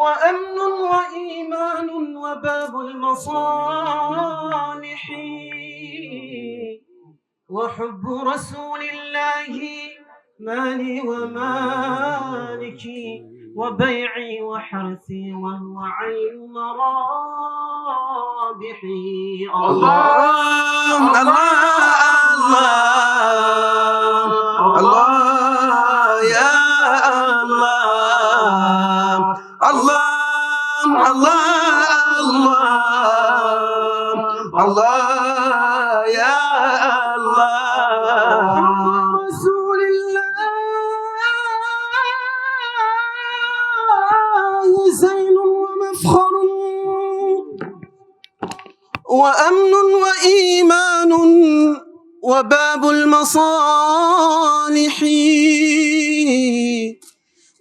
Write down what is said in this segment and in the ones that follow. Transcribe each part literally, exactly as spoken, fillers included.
وأمن وإيمان وباب المصالح، وحب رسول الله مالي ومالكي، وبيعي وحرثي، وهو عين مرابحي. الله، الله، الله، الله، يا الله. الله، الله، الله، الله، يا الله. رسول الله زين ومفخر، وأمن وإيمان وباب المصالح،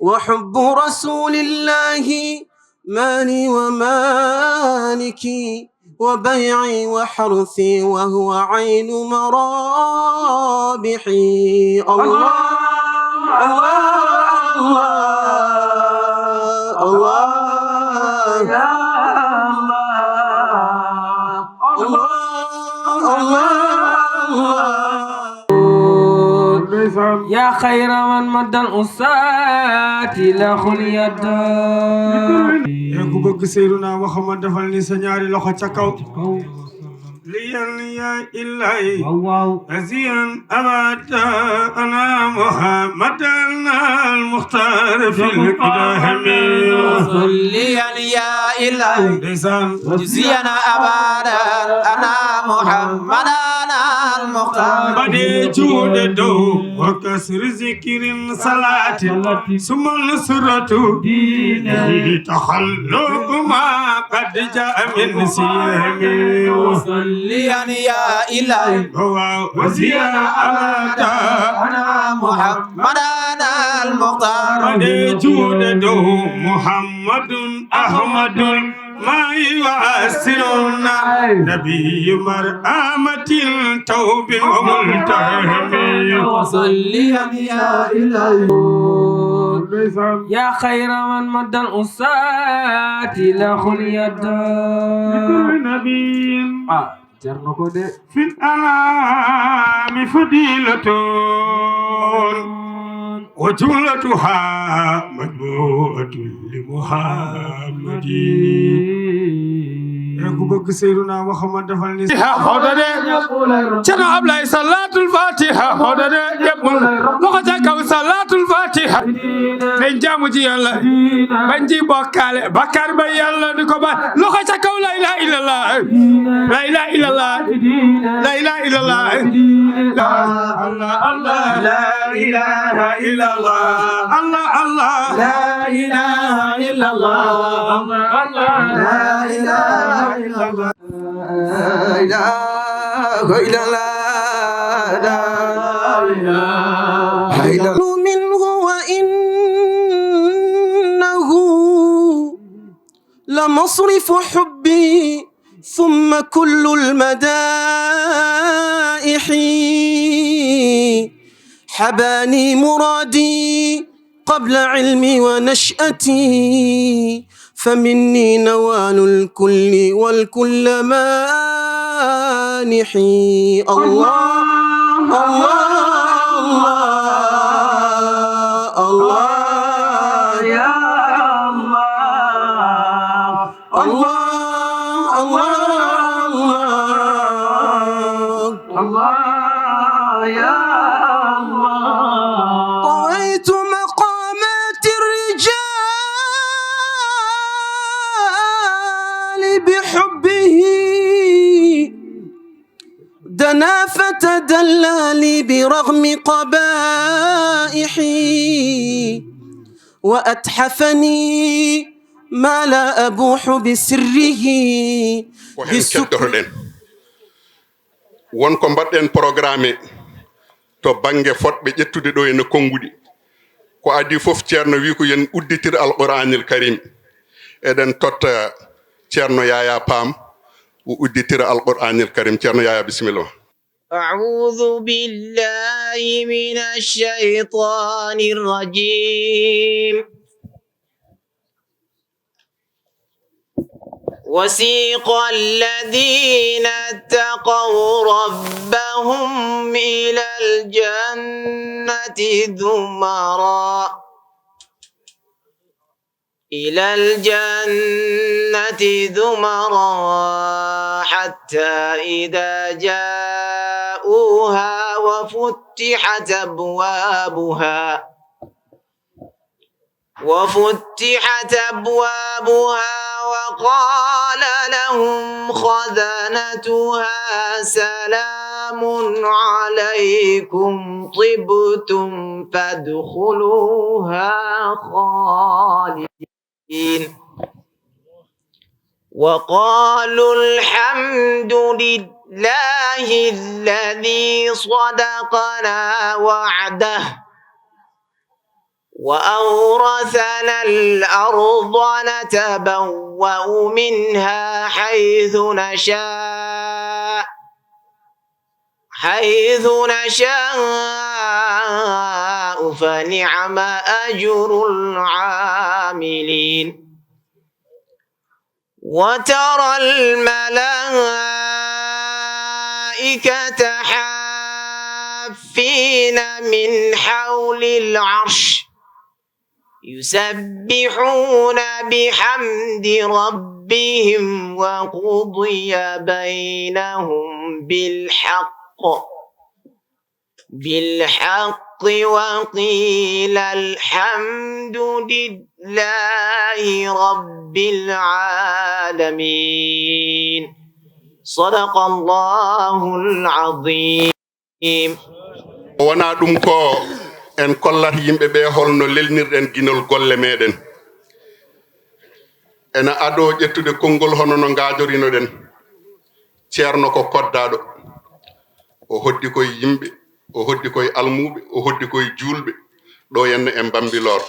وحب رسول الله مالي ومالكي، وبيعي وحرثي، وهو عين مرابحي. الله، الله، الله، الله، يا الله. الله، الله، الله. يا خير من مد الأساة له اليد. Ee, ku bëgg Seydina Muhammad, defal ni sa ñaari loxo ca kaw. Liyan ya ilahi. Waaw, waaw. Aziyan abada ana Muhammadan al-Mukhtar fil qidami. صليا يا إلهي. Ndeysaan. مجزيا أبدا أنا محمدا المختار. Mbaɗe juuɗe dow, wa kasri zikrin salati, summa nusratu dini, takhalluqu ma qad jaa min siyami. صليا يا إلهي. Wa, wa ziya abada. أنا محمدا المختار. Mbaɗe juuɗe dow Muhammadun Ahmadun, ma yu'assiruna nabiyyu marhamatin tawbin wa multahami. صليا يا إلهي. يا خير من مد الأساة له اليد. Ah, Ceerno ko de. Fil anami fadilatun wa jumlatuha majmu'atun li Muhammadin. Ee, ku bëgg Seydina Muhammad, defal ni. Ha, hoɗo de. Ceerno Ablaye, Salatul Fatiha, hoɗo de. Yeɓɓul. Loxo ca kaw, Salatul Fatiha. Ɓen jaamuji Yalla. Ɓen ji bokkaale. Bakkaar ba Yalla ni ko ba. Loxo ca kaw, la ilaha illallah. La ilaha illallah. La ilaha illallah. Allah, Allah. La ilaha illallah. Allah, Allah. La ilaha illallah. Allah, Allah. La ilaha illallah. لا إله إلا الله، لا إله إلا الله. منه وإنه لمصرف حبي ثم كل المدائح. حباني مرادي قبل علمي ونشأتي، فمني نوال الكل والكل مانحي. الله، الله، الله، الله، يا الله. الله، الله، الله، الله، يا الله. طويت مقامات الرجال بحبه، دنا فتدلى لي برغم قبائحي، وأتحفني ما لا أبوح بسره. Ko heen بالسكر. Keddotoɗen. Won ko mbaɗɗen programme to bannge fotɓe ƴettude ɗo ene konnguɗi. Ko adii fof, Ceerno wi ko yen udditir Alquraanil Karim. Eɗen totta Ceerno Yaya Paam, o udditira Alquraanil Karim. Ceerno Yaya, bisimilla ma. أعوذ بالله من الشيطان الرجيم. وسيق الذين اتقوا ربهم إلى الجنة زمرا، إلى الجنة زمرا، حتى إذا جاءوها وفتحت أبوابها، وفتحت أبوابها وقال لهم خزنتها سلام عليكم طبتم فادخلوها خالدين. وقالوا الحمد لله الذي صدقنا وعده وأورثنا الأرض نتبوأ منها حيث نشاء، حيث نشاء فنعم أجر العاملين. وترى الملائكة حافين من حول العرش يسبحون بحمد ربهم وقضي بينهم بالحق، بالحق وقيل الحمد لله رب العالمين. صدق الله العظيم. O wonaa ɗum ko en kollat yimɓe ɓe holno lelnirɗen ginol golle meɗen. Ena adoo ƴettude konngol hono no ngaajorinoɗen. Ceerno ko koddaaɗo. O hoddi koye yimɓe, o hoddi koye almuuɓe, o hoddi koye juulɓe. Ɗo henna e Mbambilor.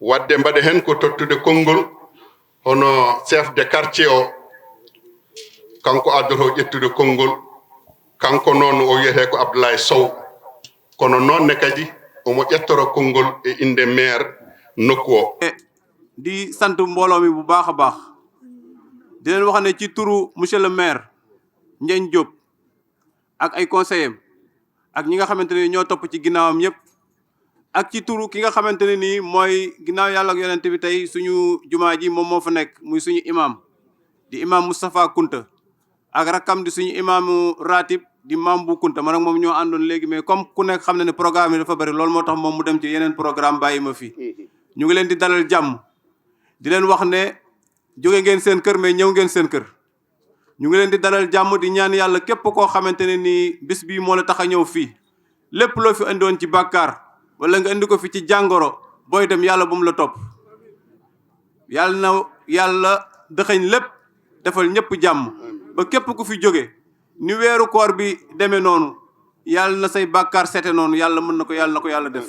Waɗde mbaɗe heen ko tottude konngol hono chef de quartier o, kanko addoto ƴettude konngol. Kanko noon o wiyetee ko Abdoulaye Sow, kono noon ne kadi omo ƴettoro konngol e innde maire nokku o. Di sant mbooloo mi bu baax a baax, di leen wax ne ci turu monsieur le maire Ndiagne Diop ak ay conseillers am ak ñi nga xamante ne ñoo topp ci ginnaawam yépp, ak ci turu ki nga xamante ne nii mooy, ginnaaw Yàlla ak Yonent bi, tey suñu jumaa ji moom moo fa nekk, muy suñu imam, di imam Moustapha Kounta, ak rakkam di suñu imaamu ratib di Maam Bu Kounta. Man ak moom ñoo àndoon léegi, mais comme ku nekk xam na ne programme yi dafa bari, loolu moo tax moom mu dem ci yeneen programme, bàyyi ma fii. Ñu ngi leen di dalal jàmm, di leen wax ne jóge ngeen seen kër, mais ñëw ngeen seen kër. Ñu ngi leen di dalal jàmm, di ñaan Yàlla képp koo xamante ne nii bis bii moo la tax a ñëw fii, lépp loo fi indi woon ci bàkkaar wala nga indi ko fi ci jàngoro, booy dem Yàlla bu mu la topp. Yàlla na Yàlla dëxëñ lépp, defal ñépp jàmm, ba képp ku fi jóge, ni weeru koor bi demee noonu, Yàlla na say bàkkaar sete noonu. Yàlla mën na ko, Yàlla na ko Yàlla def.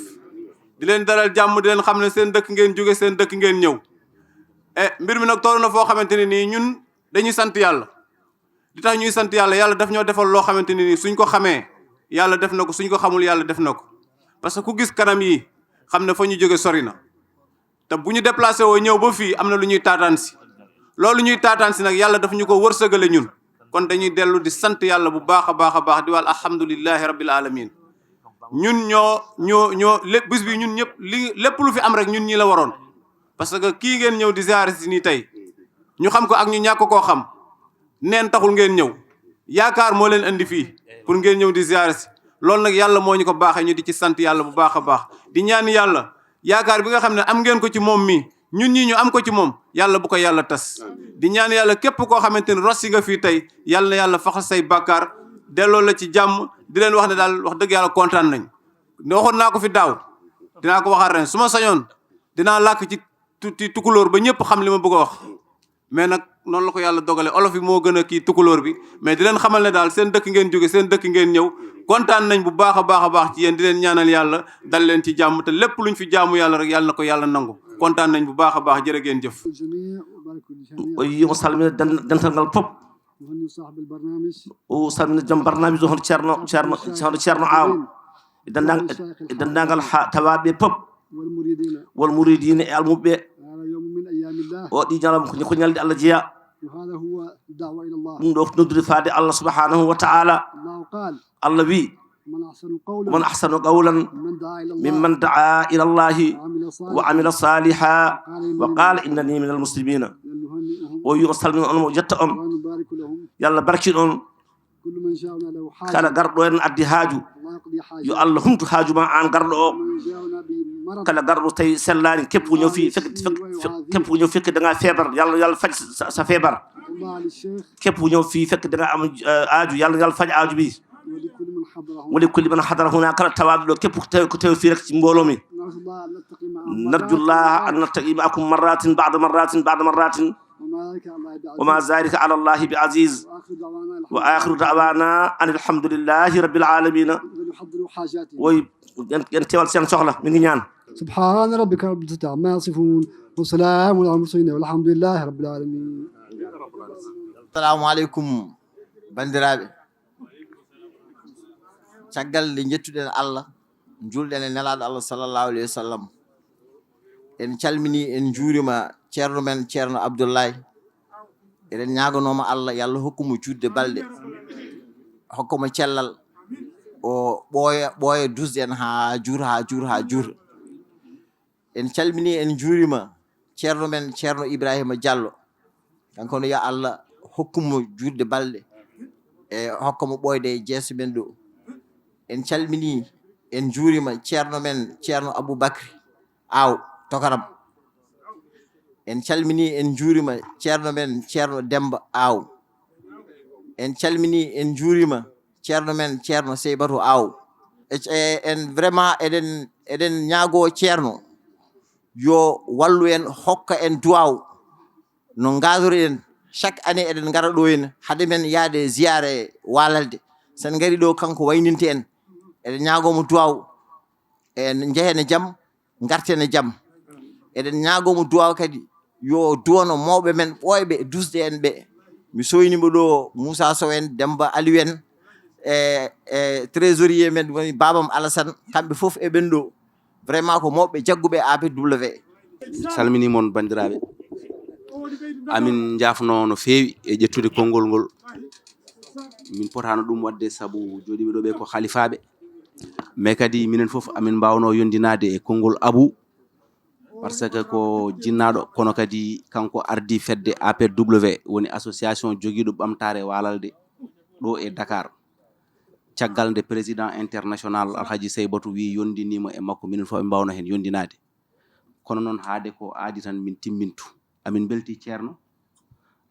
Di leen dalal jàmm, di leen xam ne seen dëkk ngeen jóge, seen dëkk ngeen ñëw. E mbir mi nag toll na foo xamante ne nii ñun dañuy sant Yàlla. Li tax ñuy sant Yàlla, Yàlla daf ñoo defal loo xamante ne nii suñ ko xamee, Yàlla def na ko, suñ ko xamul, Yàlla def na ko. Parce que ku gis kanam yi xam ne fa ñu jóge sori na, te bu ñu déplacé woo ñëw ba fii, am na lu ñuy taataan si. Loolu ñuy taataan si nag, Yàlla daf ñu ko wërsëgale ñun. Kon dañuy dellu di sant Yàlla bu baax a baax a baax, di wal alhamdulillahi rabbil alamin. Ñun ñoo ñoo ñoo lépp bis bi, ñun ñëpp, li lépp lu fi am rek, ñun ñi la waroon. Parce que kii ngeen ñëw di ziare si nii tey, ñu xam ko ak ñu ñàkk koo xam, neen taxul ngeen ñëw. Yaakaar moo leen indi fii pour ngeen ñëw di ziare si. Loolu nag, Yàlla moo ñu ko baaxee, ñu di ci sant Yàlla bu baax a baax, di ñaan Yàlla yaakaar bi nga xam ne am ngeen ko ci moom mii, ñun ñi ñu am ko ci moom, Yàlla bu ko Yàlla tas. Di ñaan Yàlla képp koo xamante ni rossi nga fii tey, Yàlla na Yàlla faxas say bàkkaar, delloo la ci jàmm. Di leen wax ne daal, wax dëgg Yàlla, kontaan nañ. Ne waxoon naa ko fi daaw, dinaa ko waxaat ren. Su ma sañoon, dinaa làkk ci tu-, ci tukulóor ba ñëpp xam li ma bëgg a wax. Mais nag, noonu la ko Yàlla dogale. Olof yi moo gën a kii tukulóor bi, mais di leen xamal ne daal, seen dëkk ngeen jóge, seen dëkk ngeen ñëw. Kontaan nañ bu baax a baax a baax ci yéen, di leen ñaanal Yàlla dal leen ci jàmm, te lépp luñ fi jaamu Yàlla rek, Yàlla na ko Yàlla nangu. Kontaan nañ bu baax a baax, jërë ngeen jëf. O yii, o salmina den-, dental ngal fof. O salmina joom barnaamiji o, hono Ceerno, Ceerno, hono Ceerno Aw, e denndaangal, e denndaangal haa tawaaɓe ɓe fof, wal muridiina e almuɓe ɓe. O ɗi ñalawma ko, ko ñalɗi Allah jeyaa. وهذا هو الدعوة إلى الله. Ɗum ɗo ko noddude faade Allah subhanahu wa ta'ala. الله قال: Allah wi: من أحسن قولا ومن أحسن قولا ممن دعا إلى الله ممن دعا إلى الله وعمل صالحا وقال إنني من المسلمين. O wi: o salmina on, mo jetta on. Yalla barkin on. كل من جاء له حاجة. Kala garɗo en addi haaju, الله يقضي حاجته. Yo Allah humtu haaju ma, aan garɗo o. ومن جاء بمرض. Kala garɗo tawi sellaani, keppu ñaw fi fek fek fek keppu ñaw fek da nga feebar, yalla yalla faj sa, sa feebar. الله للشيخ. Keppu ñaw fi fek da nga am eh, aaju, yalla yalla faj aaju bi. ولكل من حضر هنا. Wali kulli man hadara huna, kala tawaaɗo ɗo, keppu ko tawi ko tawi fi rek ci mbooloo mi. نسأل الله أن نلتقي مع نرجو الله أن نلتقي معكم مرات بعد مرات بعد مرات. وما ذلك على الله بعزيز. وما ذلك على الله بعزيز. وآخر دعوانا أن الحمد لله رب العالمين. وليحضروا حاجاتهم. Woy, en, en tewal seen soxla, mi ngi ñaan. سبحان ربك رب العزة عما يصفون. وسلام على المرسلين والحمد لله رب العالمين. Assalamu aleykum, banndiraaɓe. Caggal nde njettuɗen Allah, njuulɗen e Nelaaɗo Allah sallallahu alayhi wa sallam, en calminii, en njuuriima ceerno men, Ceerno Abdullaay. Eɗen ñaaganoo mo Allah, yo Allah hokku mo juutde balɗe, hokka mo cellal, o ɓooya, ɓooya duusde en haa juur, haa juur, haa juur. En calminii, en njuuriima ceerno men, Ceerno Ibraahiima Jallo. Kanko ne, yo Allah hokku mo juutde balɗe e hokka mo ɓooyde e jeese men ɗo. En calminii, en njuuriima ceerno men, Ceerno Aboubacry Aw Tokaram. En calminii, en njuuriima ceerno men, Ceerno Demmba Aw. En calminii, en njuuriima ceerno men, Ceerno Seybatu Aw. E, e, en vraiment, eɗen, eɗen ñaagoo ceerno yo wallu en, hokka en duwaaw no ngaadoriɗen. Chaque année eɗen ngara ɗo en, hade men yaade ziyaare Waalalde. Sen ngari ɗo, kanko wayninte en. Eɗen ñaagoo mo duwaaw, en njehen e jam, ngarten e jam. Eɗen ñaagoo mo duwaaw kadi, yo duwano mawɓe men ɓooyɓe duusde en ɓe. Mi soyniima ɗo Moussa Sow en, Demmba Aliou en, e, e trésorier men woni Babam Alassane, kamɓe fof e ɓen ɗo. Vraiment ko mawɓe jagguɓe A P W. Salmini mon banndiraaɓe. Amin njaafno no feewi e ƴettude konngol ngol. Min potaano ɗum waɗde sabu jooɗiiɓe ɗo ɓe ko halifaaɓe. Mais kadi minen fof amin mbaawno yondinaade e konngol Abou, parce que ko jinnaaɗo, kono kadi kanko ardii fedde A P W, woni association jogiiɗo ɓamtaare Waalalde ɗo e Dakar. Caggal nde président international Alhaji Saybatu wi yondiniima e makko, minen fof amin mbaawno heen yondinaade. Kono noon, haade ko aadi tan min timmintu. Amin mbeltii ceerno,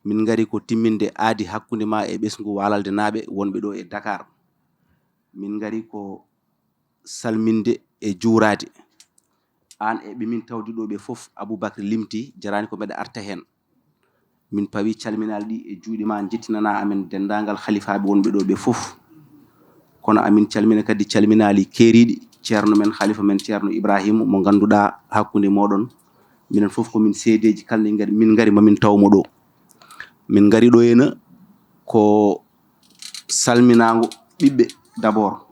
min ngari ko timminde aadi hakkunde ma e ɓesngu Waalaldenaaɓe wonɓe ɗo e Dakar. Min ngari ko salminde e juuraade. Aan e ɓe min tawdi ɗo ɓe fof, Aboubacry limti, jaraani ko mbeɗa arta heen. Min pawi calminaali ɗi e juuɗe ma, njettinanaa amen denndaangal halifaaɓe wonɓe ɗo ɓe fof. Kono amin calmina kadi calminaali keeriiɗi ceerno men, halifa men ceerno Ibrahima, mo ngannduɗaa hakkunde mooɗon, minen fof ko min seedeeji, kala nde ngari, min ngari ma min taw mo ɗo. Min ngari ɗo hena ko salminaango ɓiɓɓe d'abord,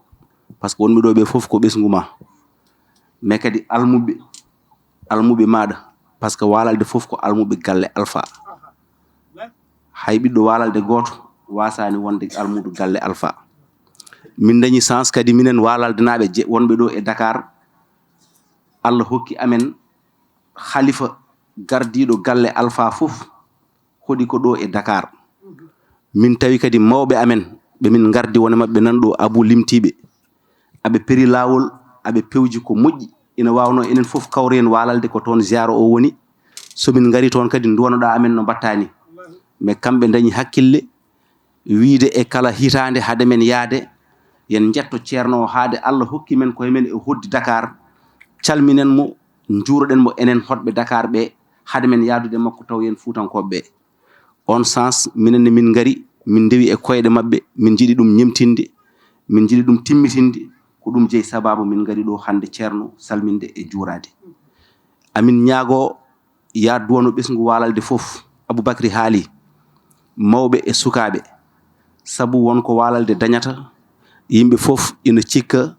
parce que wonɓe ɗo ɓe fof ko ɓesngu ma, mais kadi almuɓɓe, almuɓe maaɗa, parce que Waalalde fof ko almuɓe galle Alpha. Hay ɓiɗɗo Waalalde gooto waasaani wonde almuudo galle Alpha. Min dañi chance kadi minen Waalaldenaaɓe je-, wonɓe ɗo e Dakar, Allah hokki amen halifa gardiiɗo galle Alpha fof hoɗi ko ɗo e Dakar. Min tawi kadi mawɓe amen ɓe min ngardi wone maɓɓe nan ɗo, Abou limtiiɓe. Aɓe peri laawol, aɓe pewji ko moƴƴi. Ina waawnoo enen fof kawren Waalalde ko toon ziyaara o woni. So min ngari toon kadi nduwanoɗaa amen no mbaɗtaa ni. Mais kamɓe ndañi hakkille, wiyde e kala hitaande hade men yahde, yen njetto ceerno o haade Allah hokki men koye men e hoddi Dakar, calminen mo, njuuroɗen mo enen hoɗɓe Dakar ɓe, hade men yahdude e makko taw yen Fuutankooɓe ɓe. On sens, minen ne min ngari, min ndewi e koyɗe maɓɓe, min njiɗi ɗum ñemtinde, min njiɗi ɗum timmitinde, ko ɗum jeyi sabaabu min ngari ɗo hannde ceerno salminde e juuraade. Amin ñaagoo Yaa duwano ɓesngu Waalalde fof, Aboubacry haali, mawɓe e sukaaɓe, sabu won ko Waalalde dañata, yimɓe fof ina cikka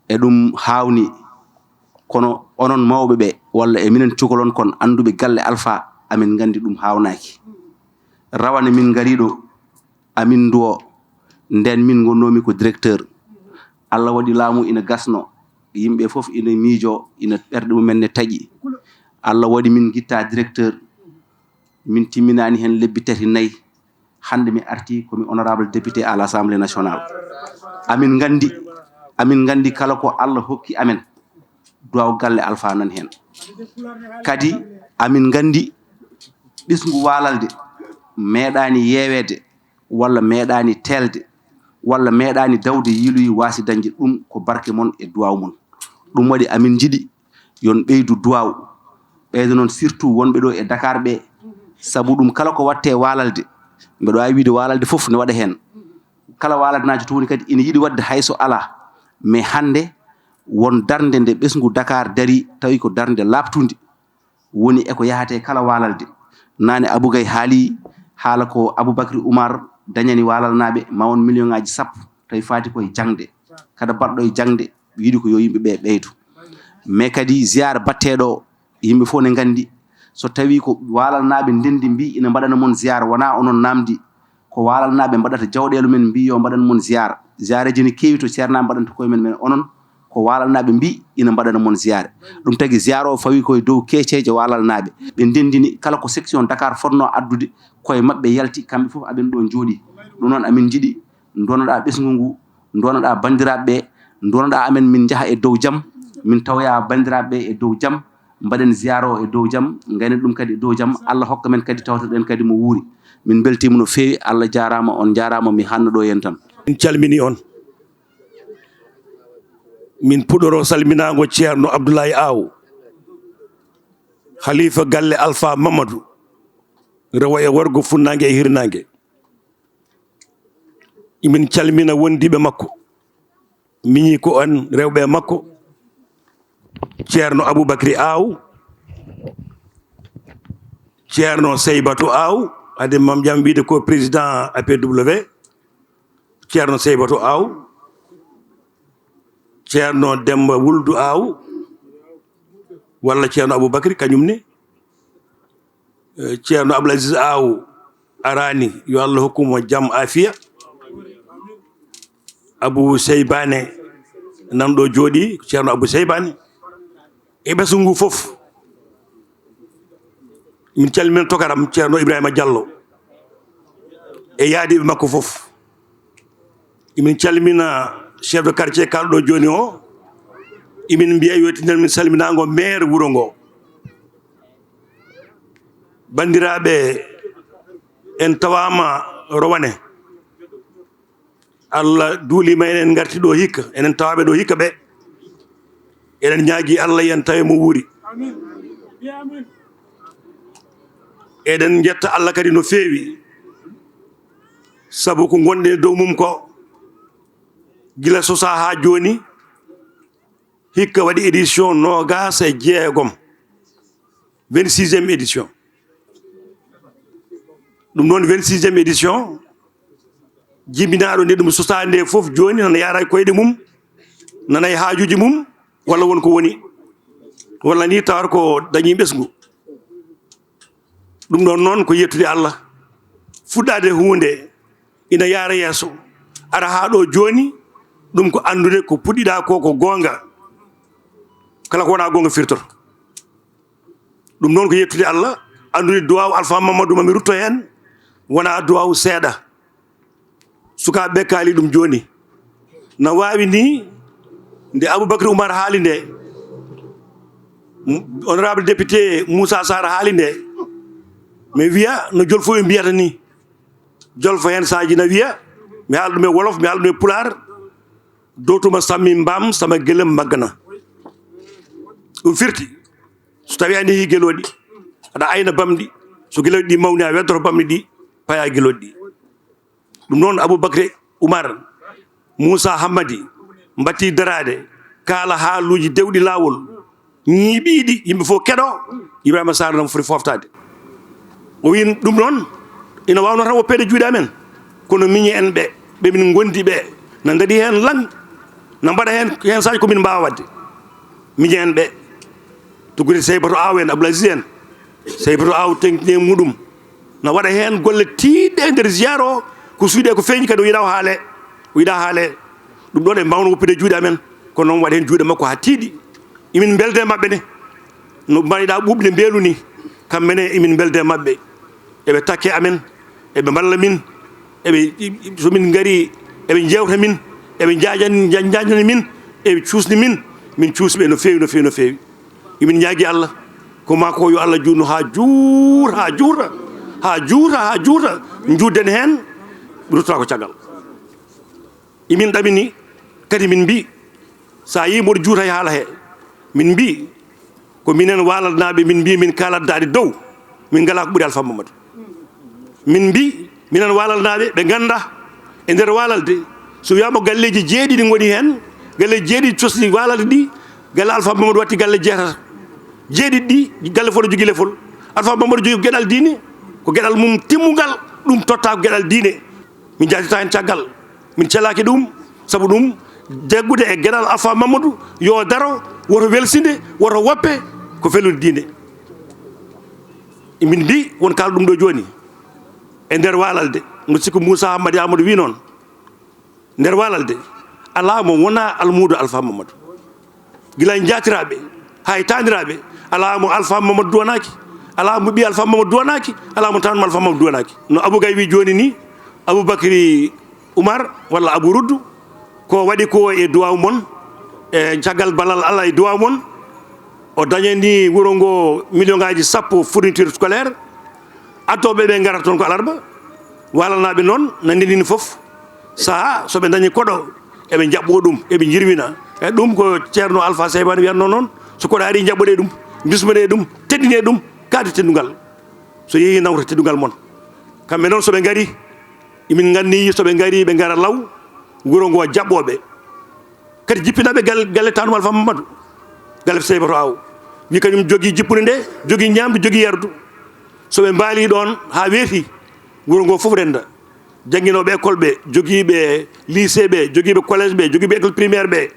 e ɗum haawnii, kono onon mawɓe ɓe, walla e minen cukalon kon annduɓe galle Alpha, amin nganndi ɗum haawnaaki. Rawane min ngari ɗo, amin nduwo, nden min ngonnoomi ko directeur. Allah waɗi laamu ina gasno, yimɓe fof ina miijo, ina ɓerɗe mumen ne taƴi. Allah waɗi min ngitta directeur, min timminaani heen lebbi tati nayi. Hannde mi arti ko mi honorable député à l'Assemblée nationale. Amin nganndi, amin nganndi kala ko Allah hokki amen, duwaw galle Alfa nan heen. Kadi amin nganndi ɓesngu waalalde meeɗaani yeeweede walla meeɗaani teelde walla meeɗaani dawde yiiloyi waasi dañde ɗum ko barke mon e duwaw mon. Ɗum waɗi amin njiɗi yon ɓeydu duwaw. Ɓeyda noon surtout wonɓe ɗo e Dakar ɓe, sabu ɗum kala ko watte waalalde, mbeɗo waawi wiide waalalde fof ne waɗa heen. Kala waalaldenaajo toon woni kadi ina yiɗi waɗde hay so alaa. Mais hannde won darnde nde ɓesngu Dakar darii, tawi ko darnde laaɓtunde woni e ko yahatee kala waalalde. Naane Abou Gaye haali haala ko Aboubacry Oumar dañani waalalnaaɓe ma won million ŋaaji sappo, tawi faati koye jaŋde. Kada baɗɗo e jaŋde, yiɗi ko yo yimɓe ɓe ɓeydo. Mais kadi ziyaara baɗteeɗo o, yimɓe fof ne nganndi, so tawi ko waalalnaaɓe ndenndi mbi ina mbaɗana mon ziyaara, wonaa onon naamndi, ko waalalnaaɓe mbaɗata jawɗeele men mbi yo mbaɗan mon ziyaara. Ziyaareeji ne keewi to ceernaaɓe mbaɗanta koye men, men onon ko waalalnaaɓe mbi ina mbaɗana mon ziyaare. Ɗum tagi ziyaara o fawi koye dow keeceeje waalalnaaɓe. Ɓe ndenndini kala ko section Dakar fotnoo addude koye maɓɓe yalti, kamɓe fof aɓen ɗo njooɗi. Ɗum noon amin njiɗi ndonoɗaa ɓesngu ngu, ndonoɗaa banndiraaɓe ɓe, ndonoɗaa amen min njaha e dow jam, min tawoya banndiraaɓe ɓe e dow jam, mbaɗen ziyaara o e dow jam, ngaynen ɗum kadi e dow jam, Allah hokka men kadi tawtoɗen kadi mo wuuri. Min mbeltiima no feewi, Allah jaaraama, on njaaraama, mi hanno ɗo yen tan. Min calmini on. Min puɗɗoro salminaango Ceerno Abdoulaye Aw, Khalifa galle Alpha Mamadou, rewo e worgo, funnaange e hirnaange. Min calmina wondiiɓe makko, miñiiko en, rewɓe e makko, Ceerno Aboubacry Aw, Ceerno Seybatou Aw, hade Mame Diam wiide ko président A P W, Ceerno Seybatou Aw, Ceerno Demba Wuldu Aw, walla Ceerno Aboubacry kañum ne, eh, Ceerno Abdoul Aziz Aw arani, yo Allah hokku mo jam afiya. Abou Seybane nan ɗo jooɗi, Ceerno Abou Seybane. E ɓesngu ngu fof, min calmina tokaram Ceerno Ibrahima Diallo e yaadiiɓe makko fof. Emin calmina chef de quartier kalɗo jooni o. Emin mbiya yo tinnan min salminaango maire wuro ngo. Banndiraaɓe, en tawaama Rowane. Allah duuliima enen ngarti ɗo hikka, enen tawaaɓe ɗo hikka ɓe. Eɗen ñaagi Allah yen tawe mo wuuri. Eɗen njetta Allah kadi no feewi, sabu ko ngonɗen e dow mum ko, gila sosaa haa jooni, hikka waɗi édition noogaas e jeegom, vingt-sixième édition. Ɗum noon, vingt-sixième édition, jibinaaɗo nde ɗum sosaa nde fof, jooni nana yaara e koyɗe mum, nana e haajuuji mum, walla won ko woni, walla ni tawata ko dañi ɓesngu. Ɗum ɗon noon ko yettude Allah. Fuɗɗaade huunde ina yaara yeeso, ara haa ɗo jooni, ɗum ko anndude ko puɗɗiɗaa ko, ko goonga. Kala ko wonaa goonga firtoto. Ɗum noon ko yettude Allah, anndude duwaaw Alpha Mamadou, mami rutto heen, wonaa duwaaw seeɗa. Sukaaɓe ɓe kaali ɗum jooni. Na waawi ni, nde Aboubacry Oumar haali nde, m-, honorable député Moussa Sarr haali nde, mi wiya no Jolfo en mbiyata ni. Jolfo heen saaji na wiya, mi haala ɗum e wolof, mi haala ɗum e pulaar, "Dotuma sammi mbaam, sama gëlëm màgg na." Ɗum firti, so tawi a nehi gelooɗi, aɗa ayna bamɗi, so gelooɗi ɗi mawni, a weddoto bamɗi ɗi, paya gelooɗi ɗi. Ɗum noon, Aboubacry Oumar, Moussa Hammadi, mbattii daraade, kaala haaluuji dewɗi laawol, ñiiɓiiɗi, yimɓe fof keɗoo, Ibrahima Sarr no foti fooftaade. O wiyi ɗum noon, ina waawnoo tan woppeede juuɗe amen, kono miñe en ɓe, ɓe min ngondi ɓe, na ndaɗi heen laŋ, na mbaɗa heen, heen saaji ko min mbaawa waɗde. Miñe en ɓe, tuggude Seybatou Aw en, Abdoul Aziz en, Seybatou Aw teŋtini e muɗum, Na waɗa heen golle tiiɗɗe e nder ziyaara o, ko suyɗe ko feeñi kadi o yiɗaa o haalee, o yiɗaa haalee. Ɗum ɗoon en mbaawno woppude juuɗe amen, kono noon waɗa heen juuɗe makko haa tiiɗi. Emin mbelde e maɓɓe ne, no mbaɗiɗaa ɓuuɓde mbeelu ni, kamɓe ne emin mbelde e maɓɓe. Eɓe takke amen, eɓe mballa min, eɓe, so min ngari, eɓe njeewta min, eɓe njaajan-, nja-, njaajani min, eɓe cuusni min, min cuusɓe no feewi, no feewi, no feewi. Emin ñaagi Allah, ko maa ko yo Allah juutnu haa juur, haa juura, haa juura, haa juura, njuutden heen, ruttaa ko caggal. Emin ɗamini, kadi min mbii, so a yii mboɗo juuta e haala he, min mbii, ko minen waalalnaaɓe, min mbii min kaalat daade dow, min ngalaa ko ɓuri Alfa Mamadou. Min mbii, minen waalalnaaɓe, ɓe ngannda e nder waalalde, so wiyaama galleeji jeeɗiɗi ngoni heen, galleeji jeeɗiɗi cosɗi waalalde ɗi, galle Alfa Mamadou watti galle jeetata. Jeeɗiɗi ɗi, galle fof no jogii lefol. Alfa Mamadou jogii ko geɗal diine, ko geɗal mum timmungal, ɗum totta ko geɗal diine. Min njaatita heen caggal, min celaaki ɗum, sabu ɗum jaggude e geɗal Alfa Mamadou, yo daro, woto welsinde, woto woppe, ko fellude diine. Min mbii, won kaala ɗum ɗo jooni, e nder waalalde, no sikku Moussa Hammadi Amadou wii noon, nder waalalde, alaa mo wonaa almuudo Alfa Mamadou. Gila e njaatiraaɓe, haa e taaniraaɓe, alaa mo Alfa Mamadou duwanaaki, alaa mo ɓii Alfa Mamadou duwanaaki, alaa mo taanum Alfa Mamadou duwanaaki. No Abou Gaye wii jooni ni, Aboubacry Oumar walla Abou Roudou, ko waɗi ko e duwaaw mon, e caggal ballal Allah e duwaaw mon, o dañani wuro ngo million ngaaji sappo fourniture scolaire, addoɓe ɓe ngarata toon ko alarba, waalalnaaɓe noon na ndendini fof. Sahaa so ɓe dañi koɗo, eɓe njaɓɓoo ɗum, eɓe njirwina. E ɗum ko Ceerno Alfa Seybani wiyatnoo noon, so koɗo arii, njaɓɓoɗee ɗum, mbismoɗee ɗum, teddinee ɗum, kaadi teddungal. So yehii, nawta teddungal mon. Kamɓe noon so ɓe ngarii, emin nganndi so ɓe ngarii, ɓe ngara law, wuro ngo jaɓɓoo ɓe. Kadi jippinaaɓe gal-, galle Tanum Alfa Mamadou, galle Seybatou Aw. Wi kañum jogii jippude nde, jogii ñaamdu, jogii yardu. So ɓe mbaalii ɗoon haa weeti, wuro ngo fof rennda. Jannginooɓe école ɓe, jogiiɓe lycée ɓe, jogiiɓe collège ɓe, jogiiɓe école primaire ɓe,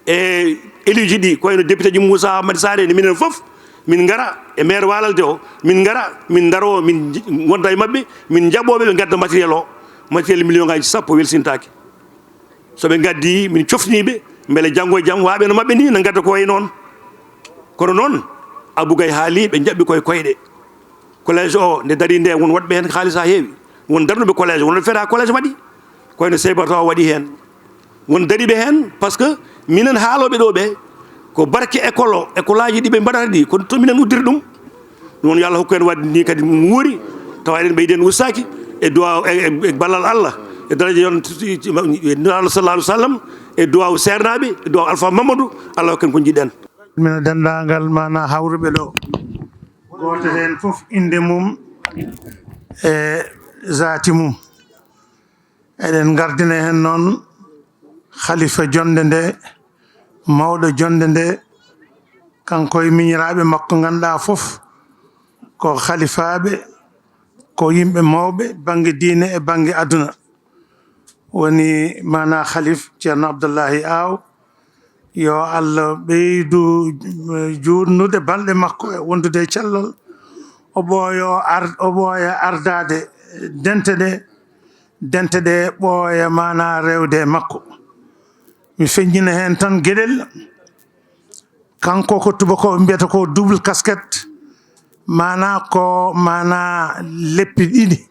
e éluji ɗi, ko wayno député ji Moussa Hamadi Sarr en, minen fof, min ngara e maire waalalde o, min ngara, min ndaroo, min nj-, ngonda e maɓɓe, min njaɓɓoo ɓe, ɓe ngadda matériel o. Matériel million ngaaji sappo welsintaake. So ɓe ngaddii, min coftinii ɓe, mbele janngo e jam, waaɓe no maɓɓe nii, na ngadda ko wayi noon. Kono noon, Abou Gaye haalii, ɓe njaɓɓi koye koyɗe. Collège o, nde darii nde, won waɗɓe heen haalis haa heewi. Won darnuɓe collège, won waɗɓe feere haa collège waɗi. Kono Seybatou o waɗi heen. Won dariiɓe heen, par ce que minen haalooɓe ɗo ɓe, ko barke école o, école aji ɗi ɓe mbaɗata ɗi, ko to minen uddiri ɗum. Ɗum noon, yo Allah hokku en waɗde ni kadi nguuri, tawa eɗen ɓeydi en ustaaki e duwaaw, e, e, e ballal Allah, e daraja yon-, Nulaaɗo sallallahu alaihi wasallam, e duwaaw seernaaɓe, e duwaaw Alfa Mamadou, Allah hokku en ko njiɗɗen. Mino denndaangal maanaa hawruɓe ɗo, gooto heen fof innde mum e zaati mum. Eɗen ngardina heen noon khalifa jonnde nde, mawɗo jonnde nde, kanko e miñiraaɓe makko, ngannduɗaa fof ko khalifaaɓe, ko yimɓe mawɓe bannge diine e bannge aduna. Woni maanaa khalif Ceerno Abdullahi Aw, yo Allah ɓeydu, eh, juutnude balɗe makko e wondude e cellal. O ɓooyo ar-, o ɓooya ardaade dente ɗe, dente ɗe ɓooya maanaa rewde e makko. Mi feññina heen tan geɗel. Kanko ko tubakooɓe mbiyata ko double casquette, maanaa ko maanaa leppi ɗiɗi.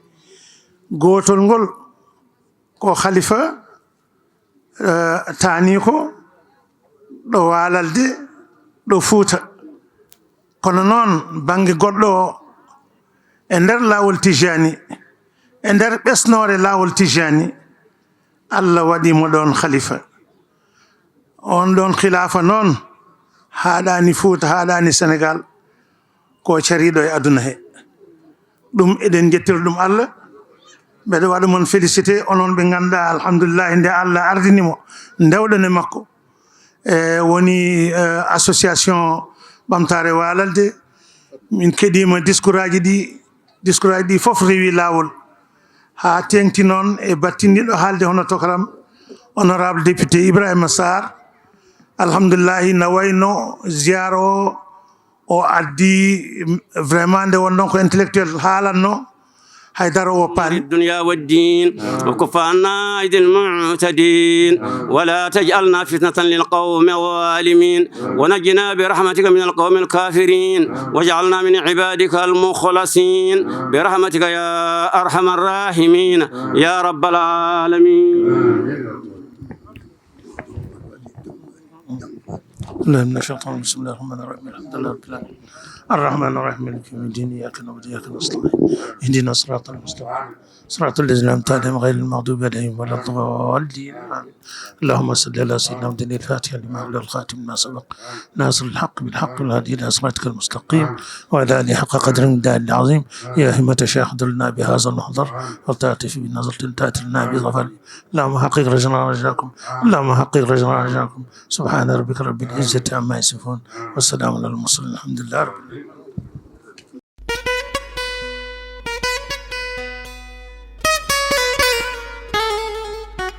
Gootol ngol ko khalifa, eh, taaniiko ɗo Waalalde, ɗo Fuuta. Kono noon, bannge goɗɗo o, e nder laawol Tijani, e nder ɓesnoore laawol Tijani, Allah waɗi mo ɗoon khalifa. On ɗoon khilaafa noon, haaɗaani Fuuta, haaɗaani Senegal, ko cariiɗo e aduna he. Ɗum eɗen njettira ɗum Allah. Mbeɗa waɗa mon félicité, onon ɓe ngannduɗaa, alhamdulillahi, nde Allah ardini mo, ndewɗen e makko. E woni, e, association Ɓamtaare Waalalde. Min keɗiima discours aji ɗi, discours aji ɗi fof rewi laawol. Haa teeŋti noon e battindiiɗo haalde hono tokaram, honorable député Ibrahima Sarr. Alhamdulillahi, na wayno ziyaara o, o addi, mm, vraiment, nde wonno ko intellectuel haalanno, Haydara o paani. الدنيا والدين، وكف عنا أيدي المعتدين، ولا تجعلنا فتنة للقوم الظالمين، ونجنا برحمتك من القوم الكافرين، واجعلنا من عبادك المخلصين، برحمتك يا أرحم الراحمين، يا رب العالمين. بسم الله الرحمن الرحيم. الحمد لله رب العالمين. الرحمن الرحيم. مالك يوم الدين. إياك نعبد وإياك نستعين. اهدنا الصراط المستقيم. صراط الذين أنعمت عليهم غير المغضوب عليهم ولا الضالين. آمين. اللهم صل على سيدنا محمد الفاتح لما أغلق والخاتم لما سبق ناصر الحق بالحق والهادي إلى صراطك المستقيم وعلى آله حق قدره ومقداره العظيم. يا همة الشيخ احضر لنا بهذا المحضر ولتعطف بنظرة تأتي لنا بظفر. اللهم حقق رجانا رجاكم. اللهم حقق رجانا رجاكم. سبحان ربك رب العزة عما يصفون وسلام على المرسلين الحمد لله رب العالمين.